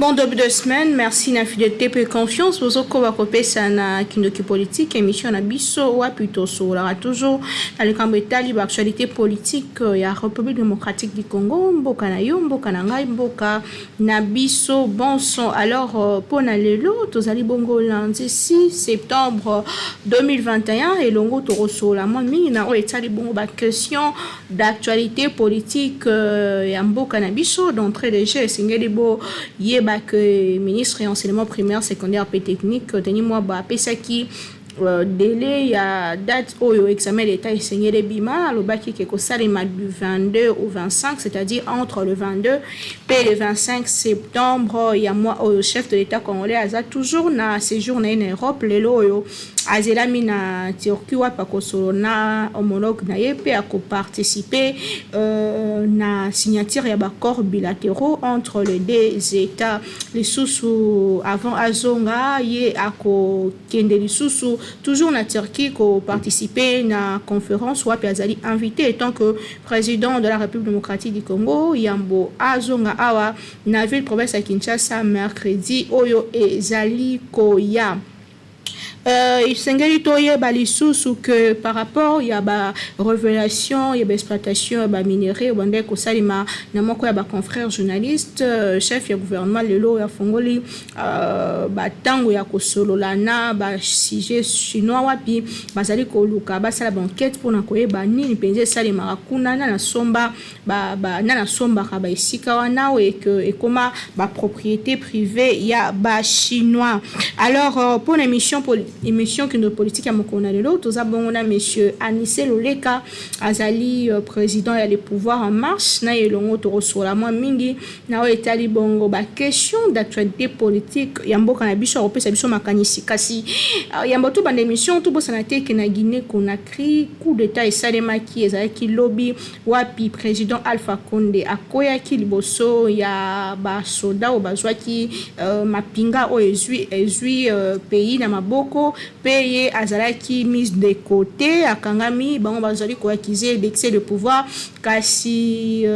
Bon début de semaine, merci na fidélité pe confiance bozokoba kopesa na Kindoki Politique, émission na biso wapi tosololaka toujours na likambo etali baactualité politique ya République démocratique du Congo, mboka na yo, mboka na ngai, mboka na biso bonso. Alors mpo na lelo, tozali bongo lundi 6 septembre 2021. Elongo tokosolola mwa mingi na oyo etali bongo baquestion d'actualité politique ya mboka na biso. D'entrée de jeu, esengeli boyeba ke ministre ya Enseignement primaire, secondaire pe technique, Denis Mwaba, apesaki délai ya date oyo examen d'État esengeli ebima. Alobaki ke kosalema du 22 au 25, c'est-à-dire entre le 22 pe le 25 septembre ya mois oyo. Chef de l'État congolais aza toujours na séjour na ye na Europe. Lelo oyo azelami na Turquie, wapi akosolo na homologue na ye mpe akoparticipe na signature ya baaccords bilatéraux entre les deux États. Lisusu, avant azonga, ye akokende lisusu toujours na Turquie koparticipe na conférence wapi azali invité en tant que président de la République démocratique du Congo, yambo azonga awa na ville province ya Kinshasa mercredi oyo ezali koya. Esengeli toyeba lisusu ke par rapport ya barévélation ya baexploitation ya baminerai obandaki kosalema na moko ya baconfrère journaliste, chef ya gouvernement lelo oyo afongoli batango ya kosolola na basujet chinois, wapi bazali koluka basala baenquête mpona koyeba nini mpenza esalemaka kuna, na nasomba na nasombaka baesika wana oyo ekoma bapropriété privée ya bachinois. Alors mpona émission Kindoki Politique ya mokolo na lelo, toza bongo na monsieur Anise Loleka, azali président ya Le Pouvoir en Marche. Na elongo tokosola mwa mingi na oyo etali bongo baquestion d'actualité politique ya mboka na biso, akopesa biso makanisi. Kasi yambo tobanda émission, tobosana te ke na Guinée Conakry coup d'État esalemaki, ezalaki lobi, wapi président Alpha Conde akweyaki liboso ya basoda oyo bazwaki mapinga oyo ezwi pays na maboko, mpe ye azalaki mise de côté, akangami. Bango bazali koaccuser d'excès de pouvoir, kasi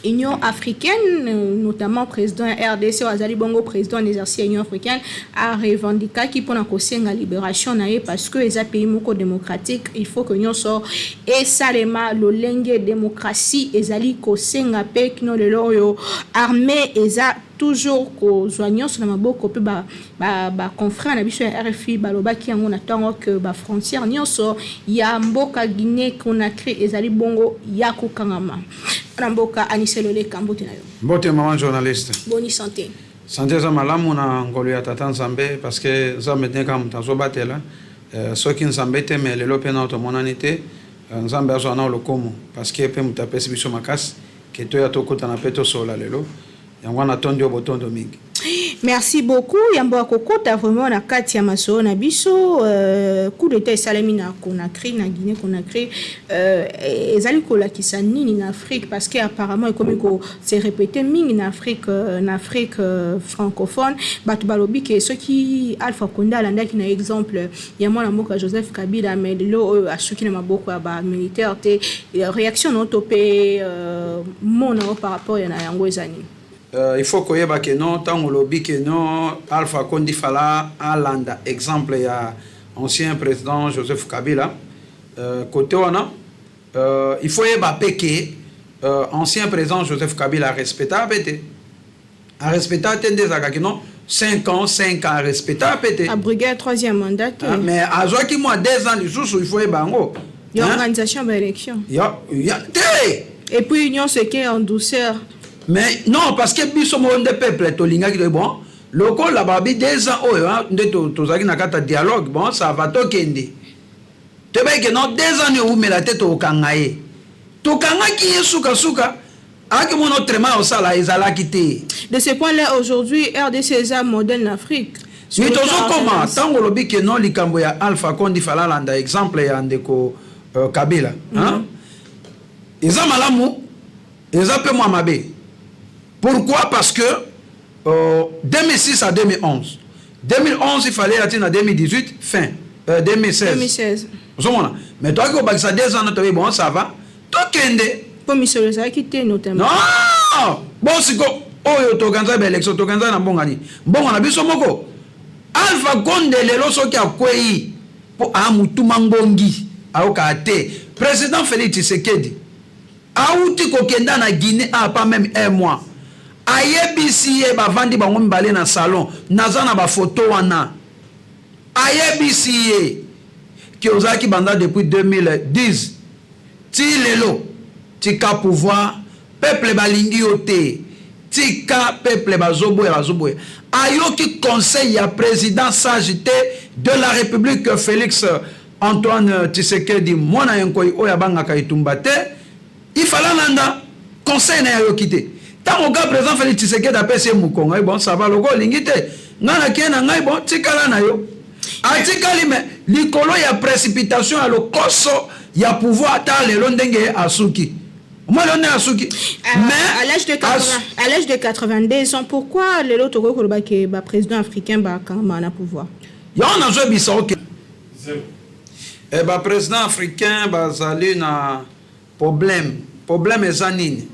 Union africaine, notamment président RDC oyo azali bongo président en exercice ya Union africaine, arevendiquaki mpona kosenga libération na ye, parce que eza pays moko démocratique, il faut que nyonso esalema lolenge démocratie ezali kosenga. Mpe kino lelo oyo armée eza toujours kozwa nyonso na maboko, mpe baconfrère na biso ya RFI balobaki yango na ntango ke bafrontière nyonso ya mboka Guinée Conakry ezali bongo ya kokangama. Na mboka, Anise Loleka, mbote na yo. Mbote, mama journaliste. Boni santé? Santé eza malamu na ngolu ya tata Nzambe, parce que Nzambe te kaka moto azobatela. Soki Nzambe te, me lelo mpe nao tomonani te. Nzambe azwa nao lokomo, parce que mpe moto apesi biso makasi ke toya tokutana mpe tosola lelo. Yango wana tondi oyo botondo mingi. Merci beaucoup. Yambo ya kokota vraiment na kati ya masolo na biso, coup d'État esalemi na Conakry, na Guinée Conakry, ezali kolakisa nini na Afrique? Parce que apparemment ekomi ko se répéter mingi na Afrique, na Afrique francophone. Bato balobi ke soki Alpha Condé alandaki na exemple ya mwana mboka Joseph Kabila, mais lelo oyo asuki na maboko ya bamilitaire te. Réaction na to mpe mona par rapport ya na yango eza nini? Il faut koyeba ke non, ntango olobi ke non, Alpha Condé fallait alanda exemple ya ancien président Joseph Kabila, côté wana il faut yeba mpe ke ancien président Joseph Kabila arespecta mpe te, arespecta te. Nde ezalaka non, 5 ans, 5 ans, arespecta mpe te. Abrigué troisième mandat te. Ah, mais azwaki mwa 2 ans lisusu, il faut yeba yango. Ya organisation baélection. Ya te. Et puis nyonso eke en douceur. Mais non, parce que biso moko nde peuple tolingaki to bon, lokola babi 2 ans oyo nde tozalaki na kati ya dialogue, bon, ça va, tokende. Toyebaki ke non, 2 ans nde ewumela te, tokokanga ye. Tokangaki ye, sukasuka ayaki mona autrement osala ezalaki te. De ce point là, aujourd'hui RDC eza modèle na Afrique. Oui, tozokoma. Ntango olobi ke non, likambo ya Alpha Condé, fallait alanda exemple ya ndeko Kabila, eza malamu, eza mpe mwa mabe. Pourquoi? Parce que 2006 à 2011, 2011, il fallait ati na 2018 fin 2016. 2016. Ozomona, mais toyaki kobakisa 2 ans, toyebi bon, ça va, tokende. Mpo misolo ezalaki te notamment. Non, bon, siko Oyo toorganiza baélection, toorganiza na mbongo nini? Mbongo na biso moko. Alpha Konde lelo soki akwei mpo amutuma ngongi, ayokaka te. Président Félix Tshisekedi auti kokenda na Guinée a pas même un mois, ayebisi ye, bavandi bango mibale na salon, naza na bafoto wana, ayebisi ye ke ozalaki banda depuis 2010 ti lelo, tika pouvoir, peuple balingi yo te, tika, peuple bazoboya, bazoboya. Ayoki conseil ya président sage te de la République, Félix Antoine Tshisekedi mwana ya nkoi oyo abangaka etumba te. Ifala landa conseil na ye, ayoki te. Ntango ka président Félix Tshisekedi apesi ye mokongo, ayi: "Bon, ça va, loko olingi te, ngai nakei na ngai, bon, tikala na yo." Atikali, me likolo ya précipitation ya lokoso ya pouvoir, ata lelo ndenge asuki, moi lelo ndenge asuki. Mais à l'âge de 80, à l'âge de 82 ans, pourquoi lelo tokoki koloba ke baprésident africain bakangama na pouvoir? Yango nazoyebisa, oke, baprésident africain bazali na problème. Problème eza nini?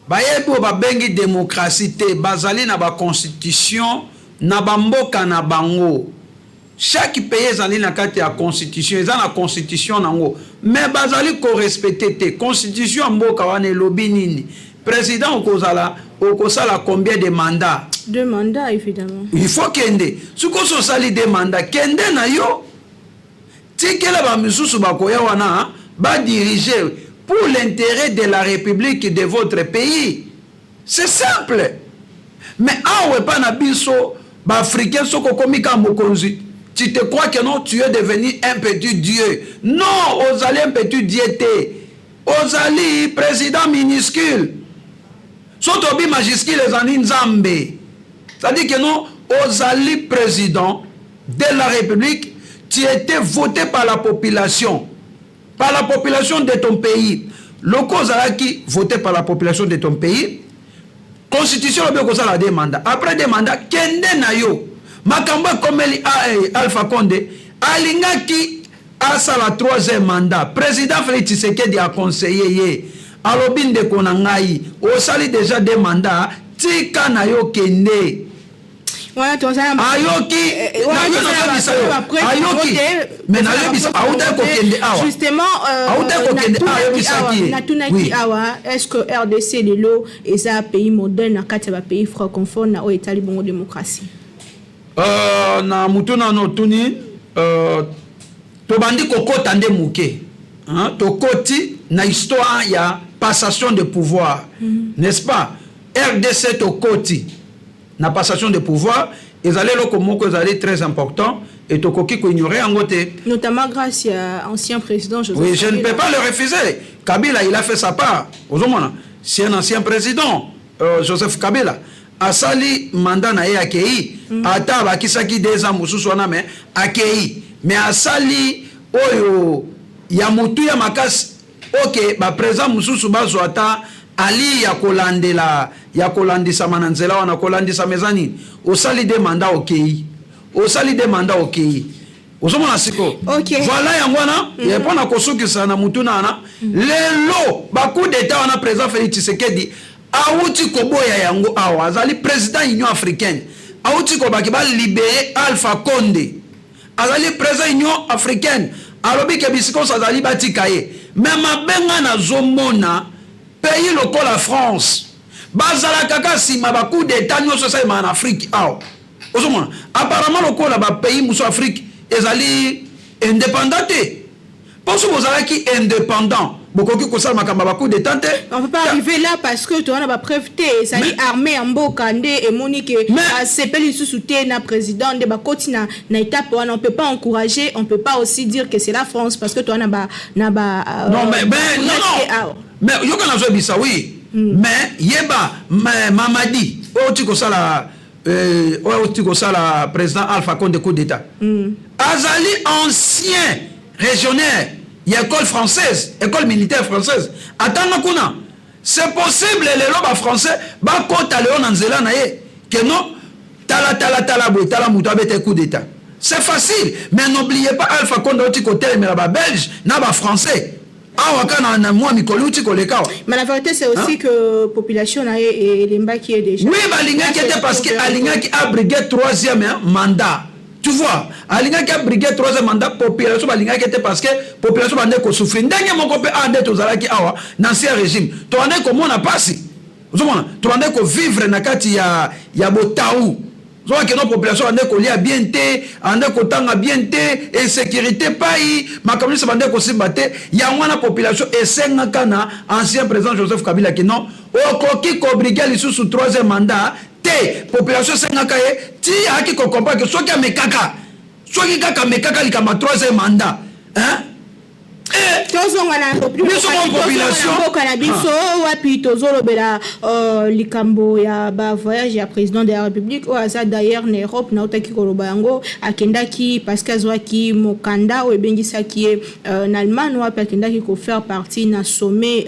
Bayebi oyo babengi démocratie te. Bazali na baconstitution na bamboka na bango. Chaque pays ezali na kati ya constitution, eza na constitution nango, mais bazali korespecter te constitution ya mboka wana. Elobi nini? Président okozala, okosala combien de mandats? Deux mandats, évidemment. Il faut kende. Soki oso osali deux mandats, kende na yo, tikela bamisusu bakoya wana badiriger pour l'intérêt de la République, de votre pays. C'est simple. Mais awa epa na biso baafricain, soki okomi kaka mokonzi, tu te crois que non, tu es devenu un petit dieu. Non, ozali un petit dieu te, ozali président minuscule. So tobi majuscule, ezali Nzambe. C'est-à-dire que non, ozali président de la République, tu étais voté par la population, par la population de ton pays. Loko ozalaki voté par la population de ton pays, constitution lobi okosala deux mandats. Après deux mandats, kende na yo. Makambo ekomeli Alpha Conde, alingaki asala troisième mandat. Président Félix Tshisekedi aconseiller ye, alobi: "Ndeko na ngai, osali déjà deux mandats, tika na yo, kende." Ayoki, ayoki, mais nayebisa, autaki kokende awa. Justement. Autaki kokende awa, ayebisaki ye. Natunaki awa: est ce que RDC lelo eza pays modèle na kati ya bapays francophone na oyo etali bongo démocratie? Na mutu nano otuni, tobandi kokɔta nde moke, tokoti na histoire ya passation de pouvoir, n'est-ce pas? RDC tokoti na passation de pouvoir, ezali eloko moko ezali très important et tokoki koignorer yango te. Notamment grâce à ancien président Joseph. Oui, je ne peux pas le refuser. Kabila, il a fait sa part. Ozomona, c'est un ancien président, Joseph Kabila asali mandat na ye, akei. Ata abakisaki 2 ans mosusu wana, mais akei. Mais asali oyo ya motuya makasi. Oke, baprésident mosusu bazwa ata ali ya kolandela, ya kolandisama na nzela wana. Kolandisama eza nini? Osali deux mandats, okei. Osali deux mandats, okei. Ozomona sikoyo? Voilà, yango wana mpo na kosukisa na mutuna wana. Lelo bacoup d'état wana, président Félix Tshisekedi awuti koboya yango awa. Azali président Union africaine, awuti kobaki balibérer Alpha Conde. Azali président Union africaine, alobi ke bisika nyonso azali, batika ye. Mais mabenga, nazomona pays lokola France bazalaka kaka nsima bacoup d'état nyonso esalemaka na Afrique awa. Ozomona, apparemment lokola bapays mosusu Afrique ezali indépendant te, mpo so bozalaki indépendant, bokoki kosala makambo ya bacoup d'état te. On peut pas arriver là parce que toza na bapreuve te. Ezali armée ya mboka nde emoni ke asepeli lisusu te na président, nde bakoti na étape wana. On peut pas encourager, on peut pas aussi dire que c'est la France, parce que toza na ba Non, mais non, non, mais yoka, nazoyebisa, oui, mais yeba, Mamadi oyo oti kosala, oyo oti kosala président Alpha Conde coup d'état, azali ancien régionnaire ya école française, école militaire française, atanga kuna. C'est possible lelo bafrançais bakota lelo na nzela na ye ke non, tala, tala, tala boye, tala moto abeta coup d'état. C'est facile. Mais n'oubliez pas, Alpha Conde oti kotelemela babelge na bafrançais. Awa kaka na mwa mikolo euti koleka awa. Mais la vérité, c'est aussi, hein, que population na ye elembaki ye déjà. Oui, balingaki te parce que alingaki abriguer troisième, hein, mandat. Tu vois, alingaki abriguer troisième mandat, population balingaki te parce que population bande kosouffrir ndenge moko mpe. Awa nde tozalaki awa na ancien régime, tobande komona mpasi, ozomona tobande kovivre na kati ya botau. Ozomona que non, population bande kolia bien te, ande kotanga bien te, insécurité pai, makambo nyonso bande kosimba te. Yango wana population esengaka na ancien président Joseph Kabila que non, okoki kobriguer lisusu troisième mandat te. Population esengaka ye ti ayaki kocomprendre que soki amekaka, soki kaka amekaka likambo ya troisième mandat, hein? Tozonga na mboka na biso wapi tozolobela likambo ya bavoyage ya président de la République oyo aza d'ailleurs na Europe. Nautaki koloba yango, akendaki parce que azwaki mokanda oyo ebengisaki ye na Allemagne, wapi akendaki kofaire partie na sommet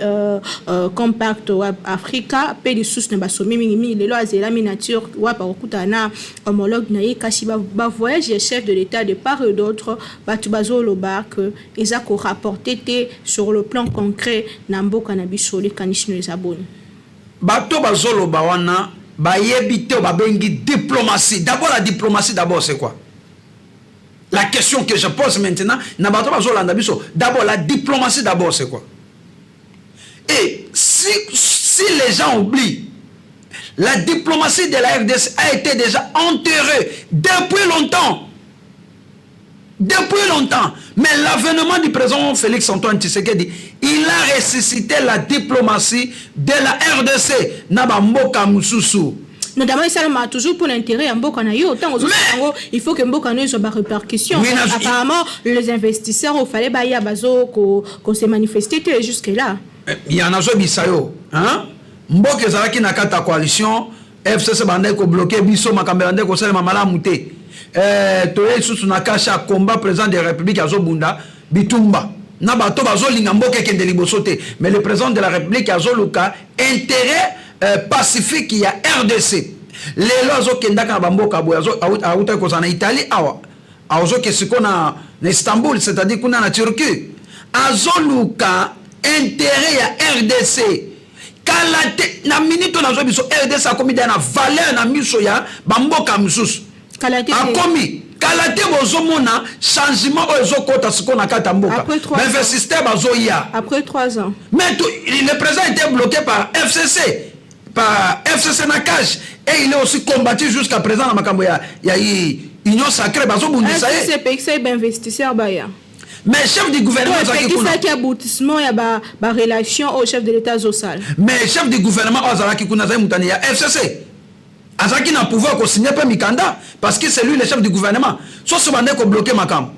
Compact Africa mpe lisusu na basommet mingimingi. Lelo azelami na Turquie, wapi akokutana na homologue na ye. Kasi bavoyage ya chef de l'État de part et d'autre, bato bazoloba que eza korapporter te sur le plan concret na mboka na biso. Likanisi no eza boni? Bato bazoloba wana bayebi te babengi diplomatie. D'abord, la diplomatie d'abord, c'est quoi? La question que je pose maintenant na bato bazolanda biso, d'abord, la diplomatie d'abord, c'est quoi? Et si les gens oublient, la diplomatie de la RDC a été déjà enterrée depuis longtemps, depuis longtemps. Mais l'avènement du président Félix Antoine Tshisekedi, il a ressuscité la diplomatie de la RDC. Na ba mboka mususu. Notamment esalama toujours pour l'intérêt ya mboka na yo. Ntango ozosala yango, il faut que mboka na yo ezwa barépercussion. Oui, apparemment, les investisseurs oyo fallait baya bazo kose manifester te jusque là. Ya nazobisa yo, hein? Mboka ezalaki na kati ya coalition FCC, bandaki kobloquer biso, makambo ebandaki kosalema malamu te. Toye lisusu na CACH ya combat, président de la République azobunda bitumba na bato bazolinga mboka ekende liboso te. Mais le président de la République azoluka intérêt pacifique ya RDC. Lelo azokendaka na bamboka boye, autaki kozala na Italie, awa azoke siko na Istanbul, c'est-à-dire kuna na Turquie. Azoluka intérêt ya RDC. Kala te, na minute oyo nazwa biso, RDC akomi da na valeur na miso ya bamboka mosusu. Akomi kala te, bozomona changement oyo ezokɔta sikoyo na kati ya mboka, bainvestisseur bazoya. Après 3 ans. Mais le président était bloqué par FCC, par FCC na CACH, et il est aussi combattu jusqu'à présent na makambo ya Union sacrée, bazobundisa ye. Epekisa bainvestisseur baya. Mais chef du gouvernement azalaki kuna. Epekisaki aboutissement ya barelation oyo chef de l'État azosala. Mais chef du gouvernement oyo azalaki kuna azali mutani ya FCC, azalaki na pouvoir kosigner mpe mikanda parce que c'est lui le chef du gouvernement. Soso bande kobloquer makambo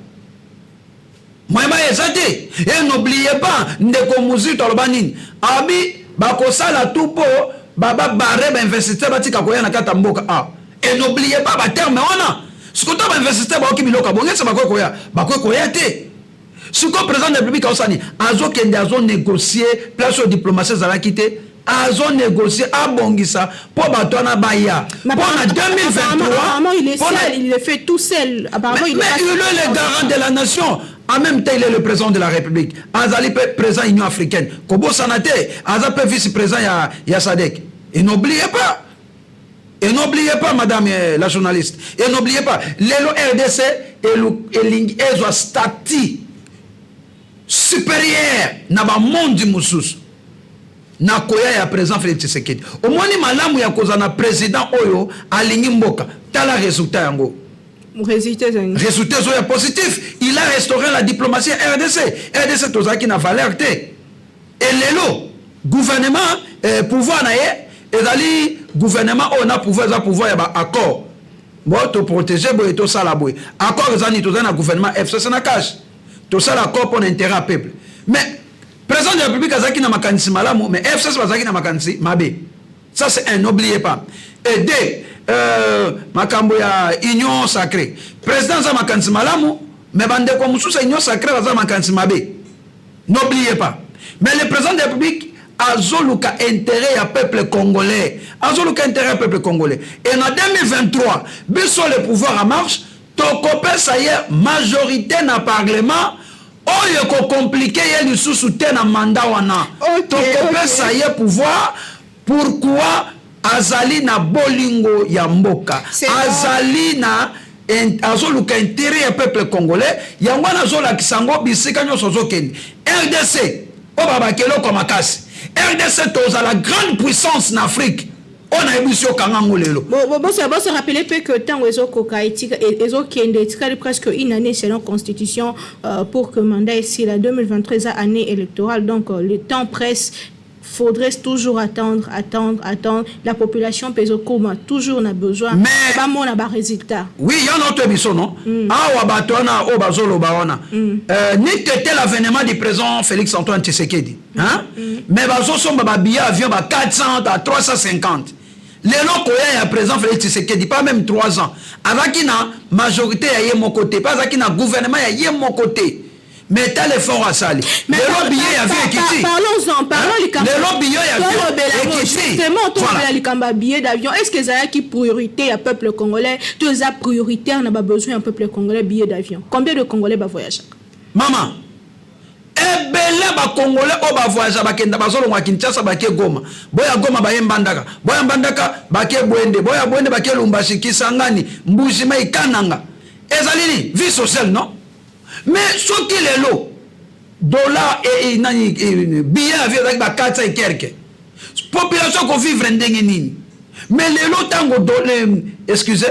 moyeba eza te. Et n'oubliez pas, ndeko Muzito aloba nini? Abi bakosala tu mpo babarrer bainvestisseur batika koya na kati ya mboka. Ah, et n'oubliez pas baterme wana. Sikoyo to bainvestisseur baoki biloko bongesa, bakoki koya, bakoki koya te. Sikoyo président de la République aosani, azokende, azonégocier place oyo diplomatie ezalaki te, azonégocier, abongisa mpo bato wana baya mpo na 2023. Il est seul, il le fait tout seul apparemment. Mais, il, mais il est le garant de la nation. En même temps, il est le président de la République, azali mpe président Union africaine, kobosana te, aza mpe vice président ya SADC. Et n'oubliez pas, et n'oubliez pas, madame la journaliste, et n'oubliez pas, lelo RDC elingi ezwa statut supérieur na bamondi mosusu na koya ya président Félix Tshisekedi. Omoni malamu ya kozala na président oyo alingi mboka. Tala résultat yango. Résultat? Résultat ezoya positif. Il a restauré la diplomatie RDC. RDC tozalaki na valeur te. Elelo gouvernement, pouvoir na ye ezali gouvernement oyo na pouvoir, eza pouvoir ya baaccord. Bo toprotéger boye, tosala boye, accord eza nini? Tozali na gouvernement FCC na CACH, tosala accord mpo na intérêt ya peuple. Mais président de la République azalaki na makanisi malamu, mais FCC bazalaki na makanisi mabe. Ça, c'est un, n'oubliez pas. Et deux, makambo ya Union sacrée, président aza makanisi malamu, mais bandeko mosusu ya Union sacrée baza makanisi mabe. N'oubliez pas. Mais le président de la République azoluka intérêt ya peuple congolais, azoluka intérêt ya peuple congolais. Et na 2023, biso le pouvoir en marche tokopesa ye majorité na parlement. Oyo ekocompliquer ye lisusu te na mandat wana. Tokopesa ye pouvoir. Pourquoi? Azali na bolingo ya mboka, azali na azoluka intérêt ya peuple congolais. Yango wana azolakisa yango bisika nyonso azokende. RDC oyo babaki eloko makasi, RDC tozala grande puissance na Afrique. Oyo nayebisi yo, kanga yango lelo. Bo se rappeler mpe que ntango ezokoka, ezokende, etikali presque une année selon constitution pour que mandat esila. 2023 eza année électorale, donc le temps presse. Faudrait toujours attendre, attendre, attendre. La population mpe ezokoma toujours na besoin bamona barésultat. Oui, yana otoyebi biso non. Awa bato wana oyo bazoloba wana, ni tete l'avènement du président Félix Antoine Tshisekedi, hein? Mais bazosomba babillet avion ba 400 à 350. Lelo koya ya président Félix Tshisekedi, pas même 3 ans, azalaki na majorité ya ye moko te, mpe azalaki na gouvernement ya ye moko te, mais tel effort asali, lelo billet ya avion ekiti. Parlons-en, parlons likambo. Lelo billet ya avion ekiti. Justement, tolobela likambo ya billet d'avion. Est ce que ezalaki priorité ya peuple congolais to eza prioritaire na babesoin ya peuple congolais, billet d'avion? Combien de Congolais bavoyageaka? Mama, ebele bacongolais oyo bavoyage, bakenda, bazolongwa Kinshasa, bake Goma, boya Goma baye Mbandaka, boya Mbandaka bake Bwende, boya Bwende bake Lumbashi, Kisangani, Mbujimai, Kananga. Ezali nini? Vie sociale, non? Mais soki lelo dollar nani, billet avion ezalaki ba 400 et quelque, population kovivre ndenge nini? Mais lelo ntango, excusez,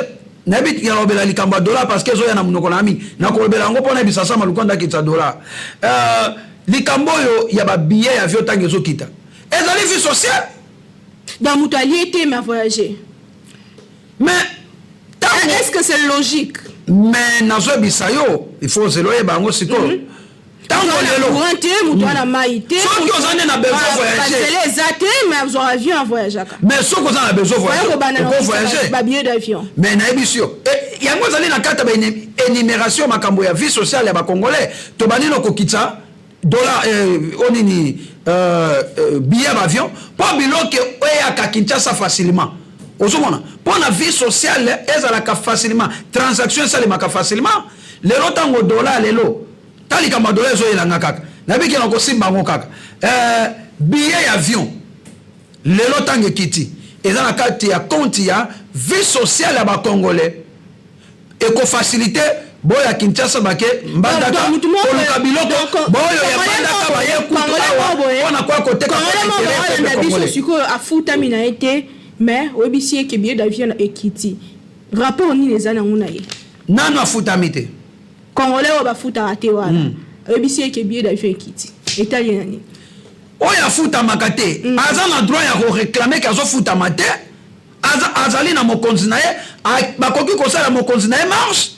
nayebi nalobela likambo ya dollar parce que ezoya na monoko na mingi, nakolobela yango mpo nayebisa Sama Lukonde akitisa dollar. Likambo oyo ya babillet ya avion, ntango ezokita, ezali vie sociale. Donc moto alie te mais avoyager? Mais est ce que c'est logique? Mais nazoyebisa yo, il faut ozela oyeba yango sikoyo. Ntango lelo courant te, moto wana mai te. Soki oza nde na besoin voyage, banzela eza te, mais azwaka avion, avoyageaka. Mais soki oza na besoin voyage, babillet d'avion. Mais nayebisi yo, yango ezali na kati ya baénumération, makambo ya vie sociale ya bacongolais. Tobandi na kokitisa dollar o nini, billet ya baavion, mpo biloko eyaka Kinshasa facilement. Ozomona, mpo na vie sociale ezalaka facilement, transaction esalemaka facilement. Lelo ntango dollar, lelo ta likambo ya dollar ezoyelanga kaka, nayebiki na kosimba yango kaka. Billet ya avion lelo ntango ekiti, eza na kati ya compte ya vie sociale ya bacongolais, ekofaciliter boya Kinshasa bake Mbandaka koluka biloko, boyo ya Mbandaka baye kutu awa mpona koya koteka. Biso sikoyo afutami na ye te, mais oyebisi eke billet d'avion ekiti, rapport nini eza nango na ye? Nano afutami te. Congolais oyo bafutaka te wana, oyebisi eke billet d'avion ekiti, etali na nini? Oyo afutamaka te aza na droit ya koréclamer ke azofutama te. Azali na mokonzi na ye, bakoki kosala mokonzi na ye marche: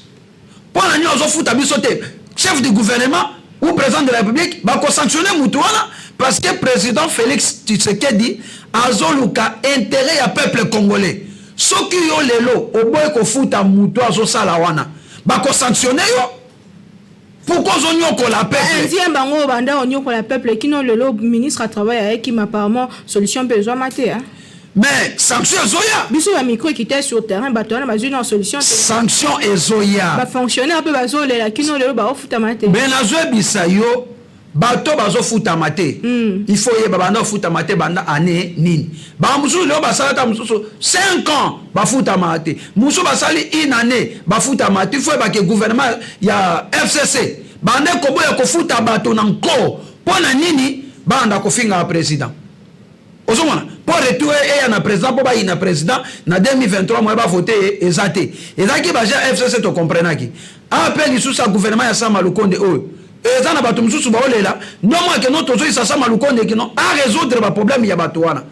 mpo na nini azofuta biso te? Chef du gouvernement ou président de la République bakosanctionner mutu wana, parce que président Félix Tshisekedi azoluka intérêt ya peuple congolais. Soki yo lelo oboyi kofuta mutu azosala wana, bakosanctionner yo. Pourquoi ozonyokola peuple? Indien bango banda onyokola peuple kino lelo. Ministre ya travail ayeki, mais apparemment solution mpe ezwama te. Mais sanction ezoya. Biso bamicro ekite sur terrain, bato wana bazwi na solution te. Sanction ezoya. Bafonctionnaire mpe bazolela kino lelo, baofutama te. Me nazoyebisa yo, bato bazofutama te, il faut yeba banda ofutama te banda année nini. Bamosusu lelo basala ta mosusu 5 ans bafutama te, mosusu basali une année bafutama te. Il faut yeba ke gouvernement ya FCC banda koboya kofuta bato na nko. Mpo na nini banda kofingaka président? Ozomona, mpo retour eya na président, mpo bayina président na 2023, moye bavote ye eza te. Ezalaki baja FCC, tokomprenaki. Awa mpe lisusu ya gouvernement ya Sama Lukonde oyo, eza na bato mosusu baolela ndomwa keno tozoyisa Sama Lukonde kino arésoudre baproblème ya bato wana.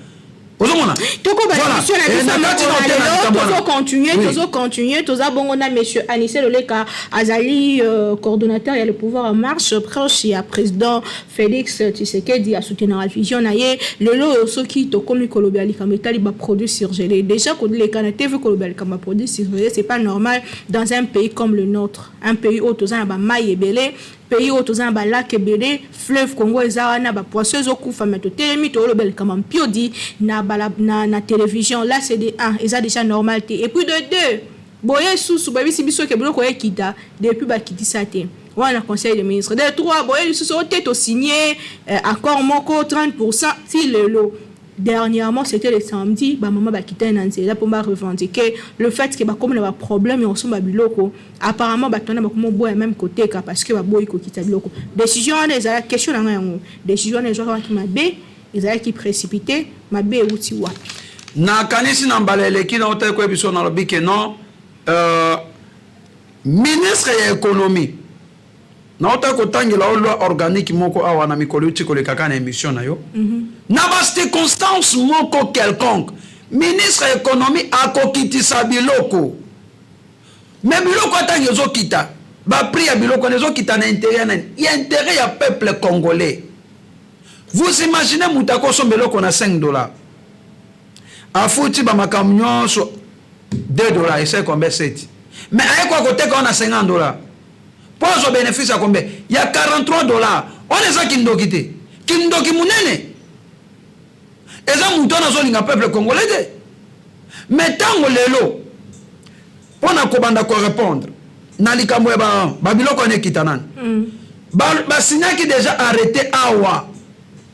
Ozomona. Tokoba émission na biso lelo, tozocontinue, tozocontinue. Toza bongo na monsieur Anise Loleka, azali coordonnateur ya Le Pouvoir en Marche, proche ya président Félix Tshisekedi, asoutenaka vision na ye. Lelo oyo soki tokomi kolobela likambo etali baproduit surgelé, déjà koleka na TV kolobela likambo ya produit surgelé, c'est pas normal dans un pays comme le nôtre, un pays oyo toza na bamai ebele, pays oyo toza na balac ebele, fleuve Congo eza wana, bapoisson ezokufa, me totelemi toolobela likambo mpiodi na télévision. Là, c'est de 1, eza déjà normal te. Et puis de 2, boye susu bayebisi biso ke biloko ekita, depuis bakitisa te. Wana conseil de ministre de trois boye lisusu o te, tosigné accord moko 30. Ti lelo, dernièrement, c'était le samedi, bamama bakitani na nzela mpo barevendiquer le fait que bakomi na baproblème ya kosomba biloko. Apparemment bato wana bakomi oboya même koteka parce que baboyi kokita biloko. Décision wana ezala, question na ngai yango, décision wana ezwakaki mabe, ezalaki précipité, mabe euti wapi? Nakanisi na mbala eleki na otali koyebi biso, nalobi ke non, ministre ya économie, naotaki kotangela o loi organique moko awa na mikolo euti koleka kaka na émission na yo. Na bacirconstance moko quelconque, ministre ya économie akokitisa biloko. Mais biloko atangi ezokita, baprix ya biloko wana ezokita na intérêt ya nani? Ya intérêt ya peuple congolais. Vous imaginez, moto akosomba eloko na 5 $, afuti bamakambo nyonso 2 $, esali combien? 7. Mais aye koteka wana 50 $, mpo azwa bénéfice ya combien? Ya 43 $. Wana eza kindoki te? Kindoki monene. Eza moto wana azolinga peuple congolais te. Mais ntango lelo, mpo na kobanda korépondre na likambo ya babiloko wana ekita nani, basignaki déjà arrêté awa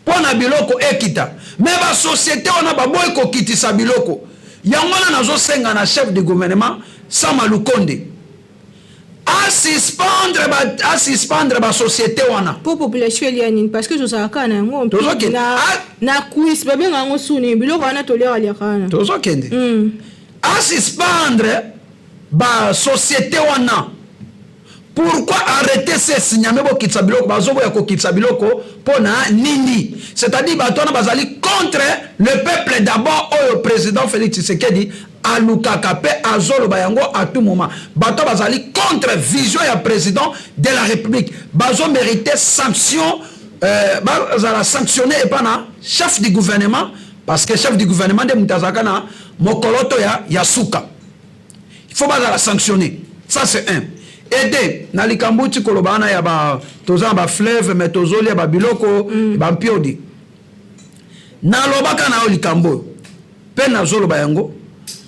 mpo na biloko ekita, mais basociété wana baboyi kokitisa biloko. Yango wana nazosenga na chef du gouvernement Sama Lukonde asuspendre basociété wana. Mpo population elia nini? Parce que tozalaka na yango na cuisse, babenga yango suni, biloko wana toliaka liaka wana. Tozokende. Asuspendre basociété wana. Pourquoi arrêté se signame, bokitisa biloko, bazoboya kokitisa biloko mpo na nini? C'est-à-dire bato wana bazali contre le peuple d'abord, oyo président Félix Tshisekedi alukaka mpe azoloba yango à tout moment. Bato bazali contre vision ya président de la République, bazomérite sanction, bazala sanctionné epa na chef du gouvernement, parce que chef du gouvernement nde moto azalaka na mokoloto ya suka. Il faut bazala sanctionné. Ça, c'est un. Et deux, na likambo uti koloba wana ya ba toza na bafleuve, mais tozolia babiloko bampiodi. Nalobaka na yo likambo oyo mpe nazoloba yango: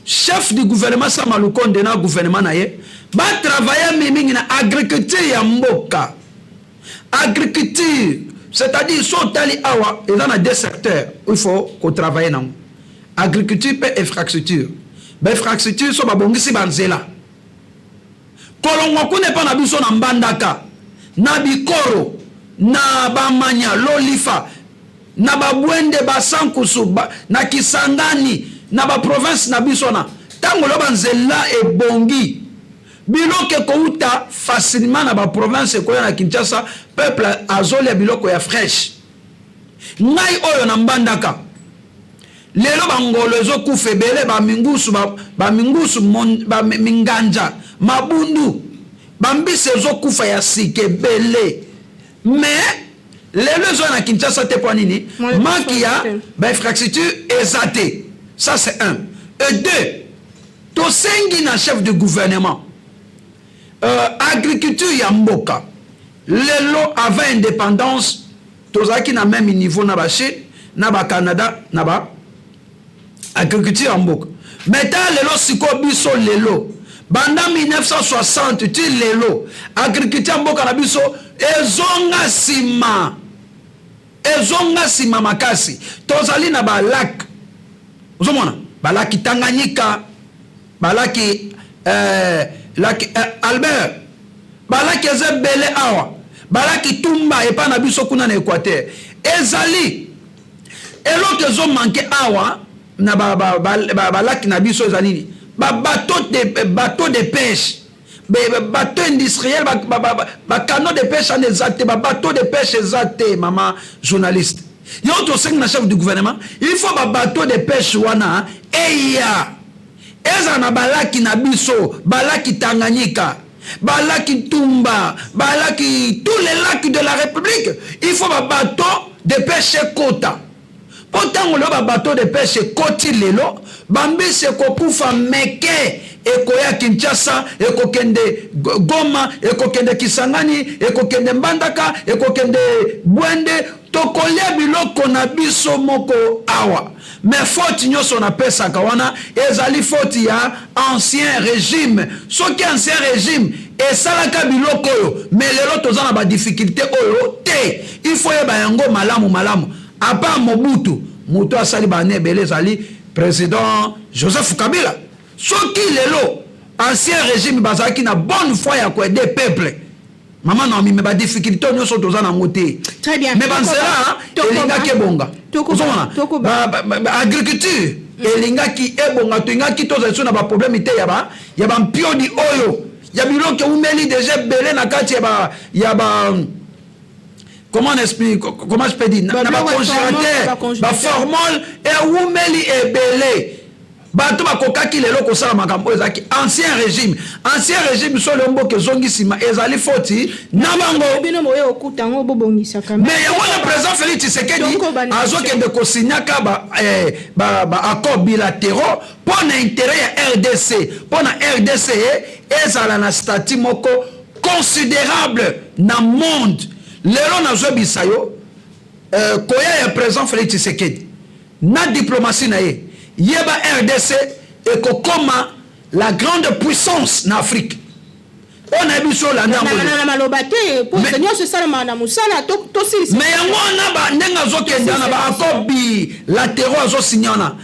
chef du gouvernement Sama Lukonde na gouvernement na ye batravaille mingi na agriculture ya mboka. Agriculture, c'est-à-dire so otali awa, eza na deux secteurs il faut kotravaille nango: agriculture mpe infrastructure. Bainfrastructure, so babongisi banzela kolongwa kuna epa na biso na Mbandaka, na Bikoro, na Bamanya, Lolifa, na Babwende, Basankusu na Kisangani, na baprovince na biso, na ntango lelo banzela ebongi, biloko ekouta facilement na baprovince, ekoya na Kinshasa, peuple azolia biloko ya fraîche. Ngai oyo na Mbandaka lelo, bangolo ezokufa ebele, bamingusu, bamingusu, minganja, mabundu, bambisi ezokufa ya sika ebele, mais lelo ezoya na Kinshasa te. Mpo nini? Manque ya bainfrastructure eza te. Ça, c'est un. Et deux, tosengi na chef de gouvernement, agriculture ya mboka. Lelo, avant indépendance, tozalaki na même niveau na bachine, na bacanada, na ba agriculture ya mboka. Mais ta lelo sikoyo, biso lelo, banda 1960 ti lelo, agriculture ya mboka na biso ezonga nsima, ezonga nsima makasi. Tozali na balac, ozomona balac Tanganyika, balac lac Albert, balac eza ebele awa, balac Tumba epai na biso kuna na Équateur. Ezali eloko ezomanquer awa na balac ba na biso eza nini? Babateau de pêche, bateau industriel, bacanot de pêche wana eza te, babateau de pêche eza te. Mama journaliste, yo tosengi na chef du gouvernement, il faut babateau de pêche wana eya, ezala na balac na biso, balac Tanganyika, balac Tumba, balac, tous les lacs de la République. Il faut babateau de pêche ekota, mpo ntango lelo babateau de pêche ekoti, lelo bambisi ekokufa meke. Ekoya Kinshasa, ekokende Goma, ekokende Kisangani, ekokende Mbandaka, ekokende Bwende. Tokolia biloko na biso moko awa. Mais faute nyonso napesaka wana ezali faute ya ancien régime. Soki ancien régime esalaka biloko oyo, mais lelo toza na badifficulté oyo te. Il faut yeba yango malamu malamu. À part Mobutu, moto asali bane ebele ezali président Joseph Kabila. Soki lelo ancien régime bazalaki na bonne foi ya koaider peuple, mama Naomi, mais badifficulté nyonso toza nango te. Très bien. Mais banzela elingaki ebonga. Ozomona, agriculture elingaki ebonga, tolingaki tozala so na baproblème te ya bampiodi oyo ya biloko eumeli déjà ebele na kati ya ba, comment on explique, comment je peux dire, na bacongélateur, baformol ewumeli ebele. Bato bakokaki lelo kosala makambo oyo ezalaki ancien régime. Ancien régime, so lelo mboka ezongi nsima, ezali foti na bango. Bino boye okuta yango, bobongisaka. Mais yango wana, président Félix Tshisekedi azokende kosignaka baaccord bilatéraux mpo na intérêt ya RDC, mpo na RDC ezala na statut moko considérable na monde. Lelo nazobisa yo, koya ya président Félix Tshisekedi na diplomatie na ye, yeba, RDC ekokoma la grande puissance na Afrique. Oyo nayebi so, olanda. Na maloba te, po nyonso esalamaka na mosala. Tosilisa. Mais yango wana, ndenge azokende wana, baaccord bilatéraux azosigne wana,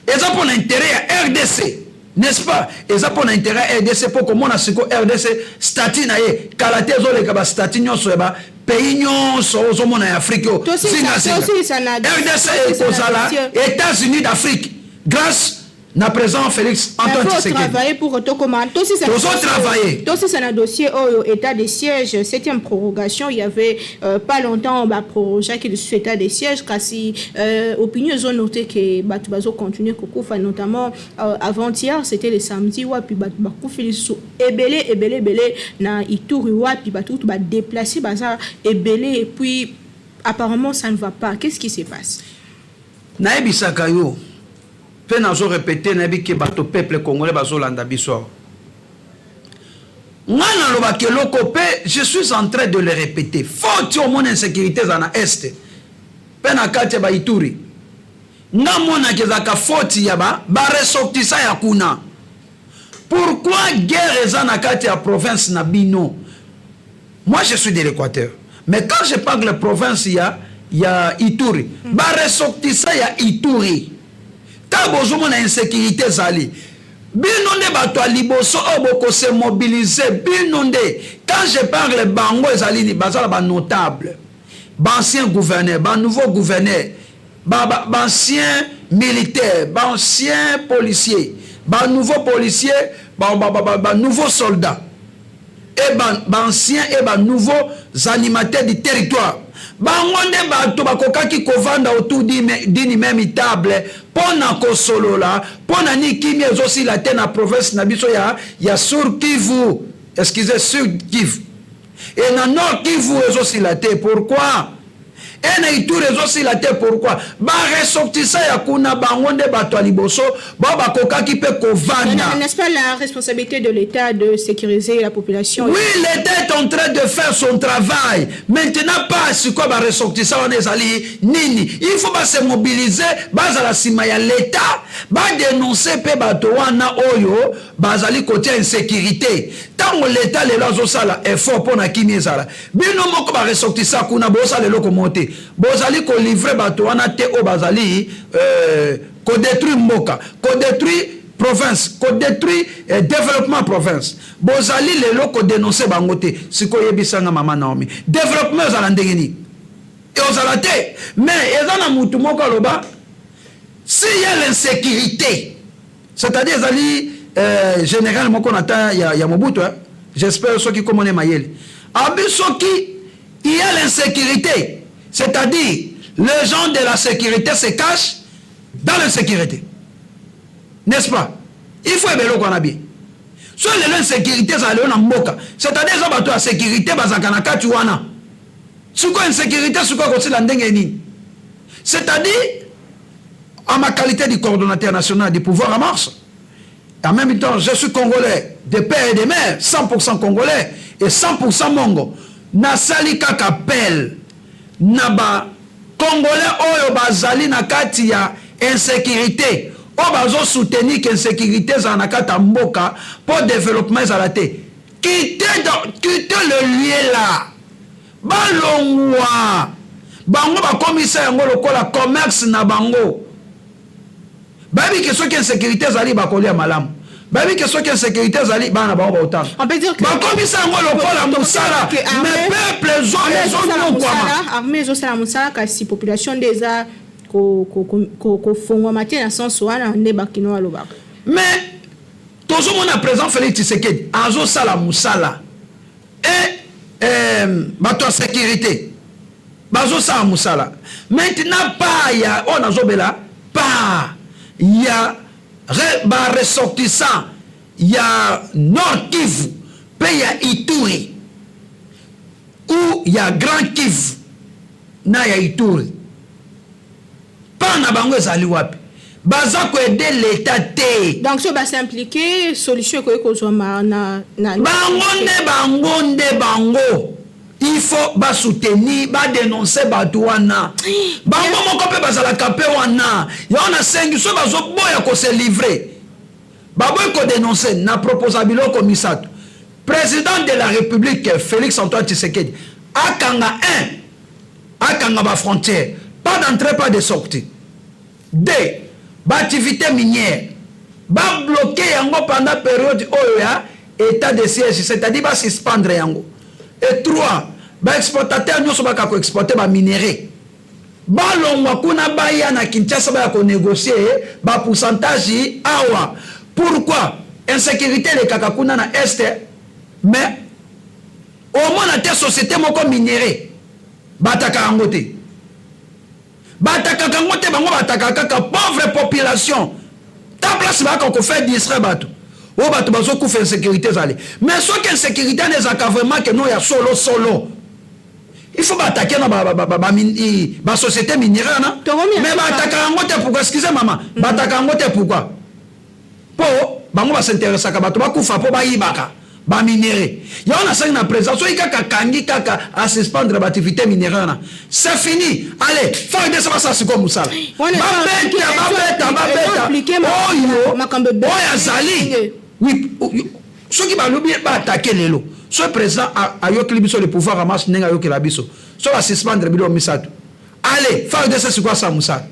eza mpo na intérêt ya RDC, n'est-ce pas? Eza mpo na intérêt ya RDC, mpo komona siko RDC statut na ye kala te ezoleka bastatut nyonso ya bapays nyonso ozomona ya Afrique oyo. Tosilisa na RDC ekozala États-Unis d'Afrique grâce na président Félix Antoine Tshisekedi. Travailler pour tokoma tosisa. Tozotravailler. Tosisa na dossier oyo, état de siège, septième prorogation. Il y avait pas longtemps baprorogeaki lisusu état de siège, kasi opinion ezonote ke bato bazocontinue kokufa, notamment avant-hier, c'était le samedi, wapi bato bakufi lisusu ebele ebele ebele na Ituri, wapi bato kutu badéplace baza ebele. Et puis apparemment ça ne va pas. Qu'est-ce qui se passe? Nayebisaka yo mpe nazorépéter, nayebi ke bato, peuple congolais bazolanda biso awa. Ngai nalobaka eloko mpe je suis en train de le répéter: faute omona insécurité eza na Est mpe na kati ya Baituri, nga monaki ezalaka faute ya baressortissant ya kuna. Pourquoi guerre eza na kati ya province na bino? Moi, je suis de l'Équateur, mais quand je parle province ya Ituri, baressortissant ya Ituri, ntango bozomona insécurité ezali, bino nde bato ya liboso oyo bokose mobiliser. Bino nde, quand je parle bango, ezali nini? Bazala banotable, baancien gouverneur, banouveau gouverneur, baancien militaire, baancien policier, banouveau policier, banouveau soldat et baancien et banouveaux animateurs du territoire. Bango nde bato bakokaki kovanda autour d'une même table mpo na kosolola mpo na nini kimia ezosila te na province na biso ya Sud Kivu, excusez, Sud Kivu et na Nord Kivu ezosila te. Pourquoi e na Ituri ezosila te? Pourquoi? Baressortissant ya kuna, bango nde bato ya liboso bao bakokaki mpe kovanda. N'est-ce pas la responsabilité de l'État de sécuriser la population? Oui, l'État est en train de faire son travail. Maintenant, pas sikoyo baressortissant wana ezali nini? Il faut base mobiliser, bazala nsima ya l'État, badénonce mpe bato wana oyo bazali kotia insécurité. Ntango l'État lelo azosala effort mpo na kimia ezala, bino moko baressortissant kuna bosala eloko moko te. Bozali kolivrer bato wana te oyo bazali kodétruire mboka, kodétruire province, kodétruire développement province. Bozali lelo kodénonce bango te. Sikoyo oyebisanga, mama Naomi, développement ezala ndenge nini? Ozala te. Mais eza na mutu moko aloba: s'il y a l'insécurité, c'est-à-dire ezali général moko na ta ya Mobutu, hein? J'espère soki komona mayele abi: soki il y a l'insécurité, c'est-à-dire les gens de la sécurité se cachent dans l'insécurité, n'est-ce pas? Il faut ebeloko wana bien. So lelo insécurité ezala lelo na mboka, c'est-à-dire eza bato ya sécurité bazalaka na kati wana. Sikoyo insécurité sikoyo ekosila ndenge nini? C'est-à-dire, en ma qualité du coordonnateur national du pouvoir en marche, En même temps, je suis congolais de père et de mère, 100% congolais et 100% mongo. Nasali kaka appel na ba congolais oyo bazali na kati ya insécurité, oyo bazosoutenir ke insécurité ezala na kati ya mboka mpo développement ezala te. Quittez le lieu là, balongwa. Bango bakomisa yango lokola commerce na bango. Bayebi ke soki insécurité ezali, bakolia malamu. Bayebi ke soki insécurité ezali, bana na bango baotanga. Bakomisa yango lokola mosala, mais peuple ezonyokwama. Armée ezosala mosala, kasi population nde eza kofongwama te na sens wana nde bakino alobaka. Mais tozomona président Félix Tshisekedi azosala mosala e bato ya sécurité bazosala mosala. Maintenant, pa ya oyo nazobela, pa ya baressortissant ya Nord Kivu mpe ya Ituri ou ya Grand Kivu na ya Ituri, mpa na bango ezali wapi? Baza koaider l'État te. Donc so bas'impliquer, solution ekoki kozwama na Bango nde, bango nde, bango il faut basoutenir, badénoncer bato wana. Bango moko mpe bazalaka mpe wana. Yango nasengi, so bazoboya kose livrer, baboyi kodénoncer, na proposa biloko misato. Président de la République Félix Antoine Tshisekedi akanga 1, akanga bafrontière, pas d'entrée, pas de sortie. 2, baactivité minière, babloquer yango pendant période oyo ya état de siège, c'est-à-dire basuspendre yango. Et 3, baexportateur nyonso baka koexporter baminerai, balongwa kuna, baya na Kinshasa, baya konégocier bapourcentage awa. Pourquoi insécurité elekaka kuna na Est, mais omona te société moko minière bataka yango te? Batakaka yango te. Bango batakaka kaka pauvre population. Ta place bayaka kofaire distraire bato oyo, bato bazokufa, insécurité ezali. Mais soki insécurité wana ezalaka vraiment ke no ya solo solo, il faut baattaquer na basociété minière wana. Mais bataka yango te. Pourquoi? Excuse mama, bataka yango te pourquoi? Mpo bango bas'intéressaka bato bakufa mpo bayibaka baminerai. Yango nasangi na président, soki kaka kangi, kaka asuspendre baactivité minière wana, c'est fini. Allez, FARDC basala sikoyo mosala, babeta, babeta, babeta oyo oyo azali. Oui, soki balobi baattaquer lelo, soki président ayokeli biso le pouvoir en marche ndenge ayokela biso, so basuspendre biloko misato, allez, FARDC sikoyo asala mosala,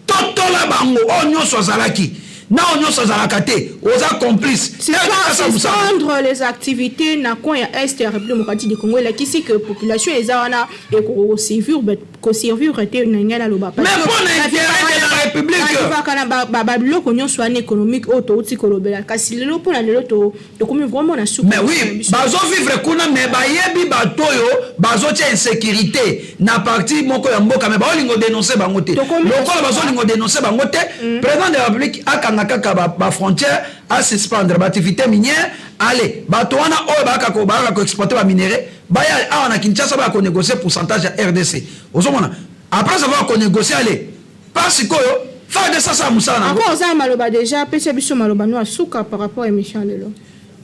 totola bango. Oyo nyonso azalaki na oyo nyonso azalaka te, oza complice. Suspendre les activités na coin ya Est ya République démocratique du Congo elakisi que population eza wana ekosurvivre te na ngai naloba. Mais mpo na intérêt de la République. Vaka na babiloko nyonso wana économique oyo touti kolobela, kasi lelo, mpona lelo, tokomi vraiment na suka. Mais oui, bazovivre kuna, mais bayebi bato oyo bazotia insécurité na parti moko ya mboka, mais baolinga odénoncer bango te. Lokola bazolinga odénoncer bango te, président de la République akanga kaka bafrontière, asuspendre baactivité minière. Allez, bato wana oyo bayaka koexporter baminerai, baya awa na Kinshasa, baya konégocier pourcentage ya RDC. Ozomona, après avoir konégocier, allez, par sikoyo FARDC asala mosala nango. Encore oza na maloba déjà, apesa biso maloba no asuka par rapport à émission lelo.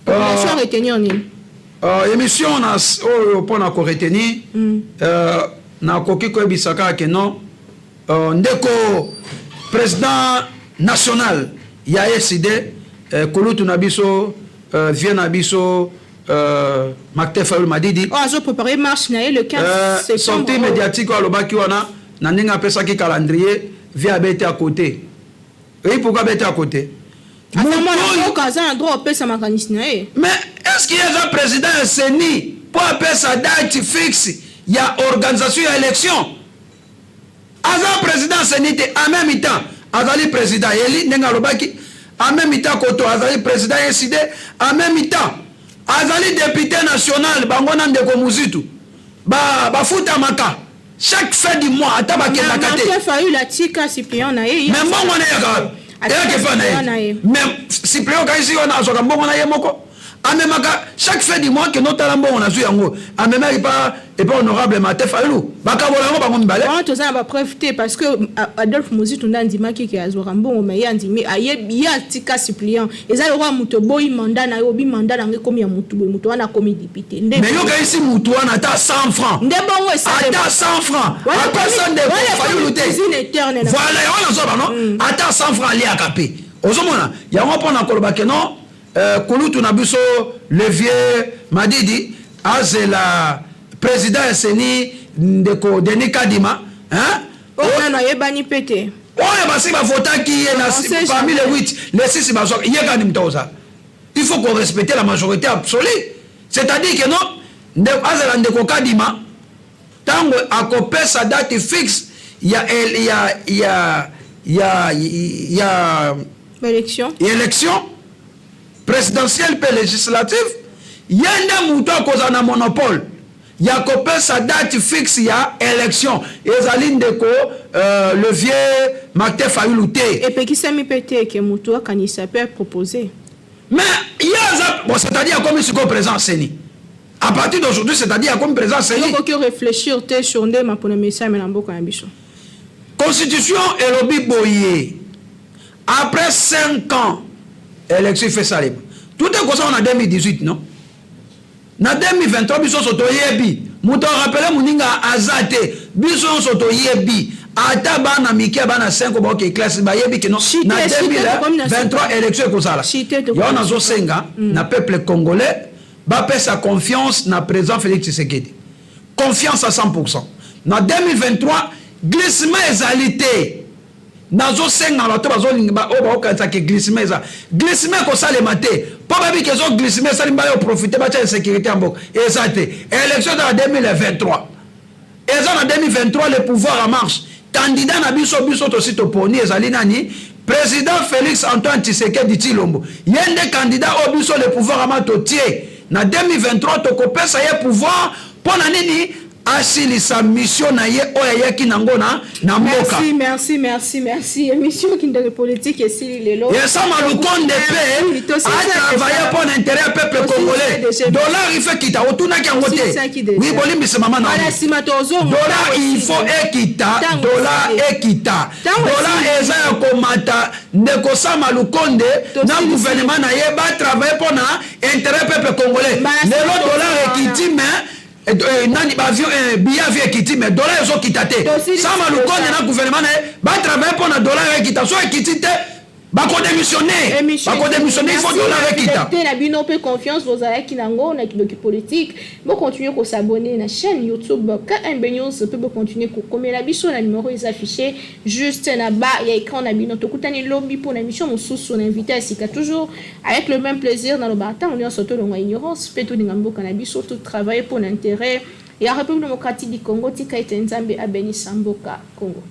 Population retenir nini? Émission na oyo, mpona koretenir, nakoki koyebisa kaka ke non, ndeko président national ya ECiDé, kolutu na biso, vieux na biso, Martin Fayulu Madidi. Oyo azopréparer marche na ye le 15 septembre. Sortie médiatique oyo alobaki wana, na ndenge apesaki calendrier, vieux abeti à côté. Eyi, pourquoi abeti à côté? Mboka aza na droit opesa makanisi na ye. Mais est ce qu'il eza président ya CENI mpo apesa date fixe ya organisation ya élection? Aza président ya CENI te. En même temps azali président eli ndenge alobaki, en même temps koto azali président ECiDé, en même temps azali député national. Bango na ndeko Muzitu bafutamaka ba chaque fin du mois, ata bakendaka te. Fayulu atika suppléant na ye. Mais mbongo na eyaka, eyaka epa na ye. Mais suppléant, okayisi wana azwaka mbongo na ye moko. Amemaka chaque fin du mois ke notala mbongo nazwi yango, amemaki pa epa honorable Martin Fayulu, bakabola yango bango mibale. Wana toza na bapreuve te, parce que Adolphe Muzito nde andimaki ke azwaka mbongo, mais ye andimi ayebi, ye atika suppléant. Eza lokola moto oboyi mandat na ye, obi mandat na ngo ekomi ya motu boye, moto wana akomi député nde. Mais yokayisi mutu wana ata 100 francs. Nde bongo. Ata 100 francs apesa ndeko Fayulu te. Cuisine interne na Voilà, yango nazoba no, ata 100 francs aliaka mpe. Ozomona yango mpona koloba ke non, kulutu na biso le vieux Madidi azela président ya CENI, ndeko Denis Kadima, hein? Oyo nano ayebani mpe te. Oyo basi bavotaki ye na On sait parmi les jamais. 8, les 6 bazwaka ye kaka ni moto akozala. Il faut qu'on respecte la majorité absolue, c'est-à-dire que non, azala ndeko Kadima, ntango akopesa date fixe ya el- ya ya ya ya Baélection. Élection présidentielle mpe législative, ye nde moto akozala na monopole ya kopesa date fixe ya élection. Ezali ndeko le vieux Martin Fayulu te. Epekisami mpe te ke moto akanisa mpe apropose. Mais ye aza bon, c'est-à-dire akomi sikoyo président CENI à partir d'aujourd'hui, c'est-à-dire akomi président CENI. Okoki réfléchir te sur nde mapona mesame na mboka na biso. Constitution elobi boye: après 5 ans, élection ife salema. Tout ekosala na 2018, non, na 2023. Biso nyonso toyebi, moto arappeler moninga aza te. Biso nyonso toyebi, ata bana mike, bana 5 baoke classe, bayebi ke non, na 2023 élection ekozala. Yango nazosenga na peuple congolais bapesa confiance na président Félix Tshisekedi, confiance à 100. Na 2023, glissement ezali te. Nazosenga bato bazolinga oyo baokanisaka glissement eza, glissement ekosalema te, mpo babiki ezo glissement esali mbala oprofite batya insécurité ya mboka. Eza te. Élection eza na 2023, eza na 2023. Le pouvoir en marche, candidat na biso, biso tosi toponi, ezali nani? Président Félix Antoine Tshisekedi Tshilombo. Ye nde candidat oyo biso le pouvoir en marche totie. Na 2023 tokopesa ye pouvoir. Mpo na nini? Asilisa mission na ye oyo ayaki nango na mboka. Merci, merci, merci, merci. Émission Kindoki Politique esili lelo. Sama Lukonde mpe atravaille mpo na intérêt ya peuple congolais. Dollar il faut ekita, otunaki yango te. Oui, bolimbisa mama na dollar, il faut ekita, dollar ekita, dollar eza ya komata. Ndeko Sama Lukonde na gouvernement na ye batravaille mpo na intérêt peuple congolais. Lelo dollar ekiti, mais nani baavion, billet avion ekiti, mais dollar ezokita te. Sama Lukonde na gouvernement na ye batravaille mpo na dollar ekita. So ekiti te, bakodémissionne, bakodémissionne. Il faut dollar ekita. Te na bino mpe confiance bozalaki nango na Kindoki Politique. Bocontinue kos'abonner na chaîne YouTube KMB News mpe bocontinue kokomela biso na numéro eza affiché juste na bas ya écran na bino. Tokutani lobi mpo na émission mosusu na invité ya sika, toujours avec le même plaisir. Nalobaka ntango nyonso, tolongwa ignorance mpe tolinga mboka na biso, totravaille mpo na intérêt ya République démocratique du Congo. Tika ete Nzambe abenisa mboka Congo.